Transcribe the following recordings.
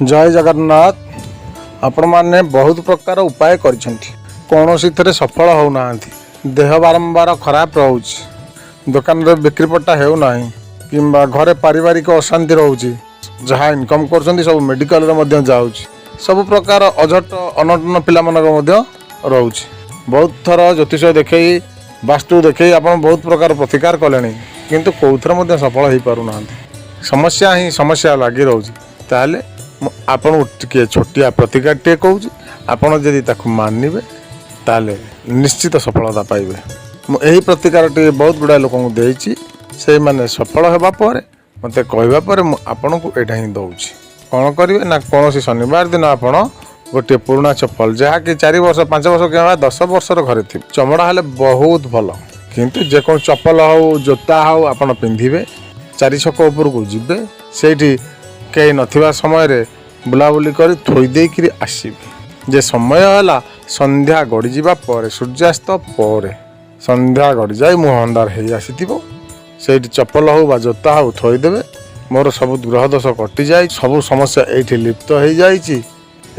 ଜୟ ଜଗନ୍ନାଥ। ଆପଣମାନେ ବହୁତ ପ୍ରକାର ଉପାୟ କରିଛନ୍ତି, କୌଣସିଥିରେ ସଫଳ ହେଉନାହାନ୍ତି। ଦେହ ବାରମ୍ବାର ଖରାପ ରହୁଛି, ଦୋକାନରେ ବିକ୍ରିପଟା ହେଉନାହିଁ କିମ୍ବା ଘରେ ପାରିବାରିକ ଅଶାନ୍ତି ରହୁଛି। ଯାହା ଇନକମ୍ କରୁଛନ୍ତି, ସବୁ ମେଡ଼ିକାଲରେ ମଧ୍ୟ ଯାଉଛି। ସବୁ ପ୍ରକାର ଅଝଟ ଅନଟନ ପିଲାମାନଙ୍କ ମଧ୍ୟ ରହୁଛି। ବହୁତ ଥର ଜ୍ୟୋତିଷ ଦେଖେଇ, ବାସ୍ତୁ ଦେଖେଇ ଆପଣ ବହୁତ ପ୍ରକାର ପ୍ରତିକାର କଲେଣି, କିନ୍ତୁ କେଉଁଥିରେ ମଧ୍ୟ ସଫଳ ହେଇପାରୁନାହାନ୍ତି। ସମସ୍ୟା ହିଁ ସମସ୍ୟା ଲାଗି ରହୁଛି। ତାହେଲେ ମୁଁ ଆପଣଙ୍କୁ ଟିକିଏ ଛୋଟିଆ ପ୍ରତିକାରଟିଏ କହୁଛି। ଆପଣ ଯଦି ତାକୁ ମାନିବେ, ତାହେଲେ ନିଶ୍ଚିତ ସଫଳତା ପାଇବେ। ମୁଁ ଏହି ପ୍ରତିକାରଟି ବହୁତ ଗୁଡ଼ାଏ ଲୋକଙ୍କୁ ଦେଇଛି। ସେଇମାନେ ସଫଳ ହେବା ପରେ, ମୋତେ କହିବା ପରେ ମୁଁ ଆପଣଙ୍କୁ ଏଇଟା ହିଁ ଦେଉଛି। କ'ଣ କରିବେ ନା, କୌଣସି ଶନିବାର ଦିନ ଆପଣ ଗୋଟିଏ ପୁରୁଣା ଚପଲ, ଯାହାକି 4 ବର୍ଷ, 5 ବର୍ଷ କିମ୍ବା 10 ବର୍ଷର ଘରେ ଥିବ, ଚମଡ଼ା ହେଲେ ବହୁତ ଭଲ, କିନ୍ତୁ ଯେକୌଣସି ଚପଲ ହେଉ, ଜୋତା ହେଉ, ଆପଣ ପିନ୍ଧିବେ। ଚାରି ଛକ ଉପରକୁ ଯିବେ। ସେଇଠି କେହି ନଥିବା ସମୟରେ ବୁଲାବୁଲି କରି ଥୋଇ ଦେଇକିରି ଆସିବେ। ଯେ ସମୟ ହେଲା ସନ୍ଧ୍ୟା ଗଡ଼ିଯିବା ପରେ, ସୂର୍ଯ୍ୟାସ୍ତ ପରେ, ସନ୍ଧ୍ୟା ଗଡ଼ିଯାଇ ମୁହଁ ଅନ୍ଧାର ହେଇ ଆସିଥିବ, ସେଇଠି ଚପଲ ହେଉ ବା ଜୋତା ହେଉ ଥୋଇଦେବେ। ମୋର ସବୁ ଗ୍ରହ ଦୋଷ କଟିଯାଇ, ସବୁ ସମସ୍ୟା ଏଇଠି ଲିପ୍ତ ହେଇଯାଇଛି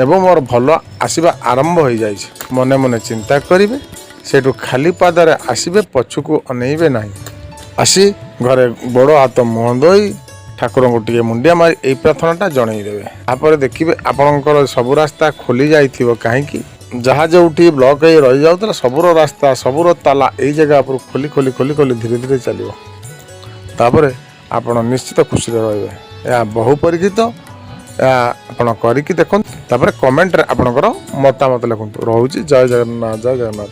ଏବଂ ମୋର ଭଲ ଆସିବା ଆରମ୍ଭ ହୋଇଯାଇଛି, ମନେ ମନେ ଚିନ୍ତା କରିବେ। ସେଇଠୁ ଖାଲି ପାଦରେ ଆସିବେ, ପଛକୁ ଅନେଇବେ ନାହିଁ। ଆସି ଘରେ ଗୋଡ଼ ହାତ ମୁହଁ ଧୋଇ, ଠାକୁରଙ୍କୁ ଟିକେ ମୁଣ୍ଡିଆ ମାରି ଏଇ ପ୍ରାର୍ଥନାଟା ଜଣେଇ ଦେବେ। ତାପରେ ଦେଖିବେ, ଆପଣଙ୍କର ସବୁ ରାସ୍ତା ଖୋଲି ଯାଇଥିବ। କାହିଁକି? ଯାହା ଯେଉଁଠି ବ୍ଲକ୍ ହେଇ ରହିଯାଉଥିଲା, ସବୁର ରାସ୍ତା, ସବୁର ତାଲା ଏଇ ଜାଗା ଉପରୁ ଖୋଲି ଖୋଲି ଖୋଲି ଖୋଲି ଧୀରେ ଧୀରେ ଚାଲିବ। ତାପରେ ଆପଣ ନିଶ୍ଚିତ ଖୁସିରେ ରହିବେ। ଏହା ବହୁ ପରୀକ୍ଷିତ। ଏହା ଆପଣ କରିକି ଦେଖନ୍ତୁ, ତାପରେ କମେଣ୍ଟରେ ଆପଣଙ୍କର ମତାମତ ଲେଖନ୍ତୁ। ରହୁଛି। ଜୟ ଜଗନ୍ନାଥ, ଜୟ ଜଗନ୍ନାଥ।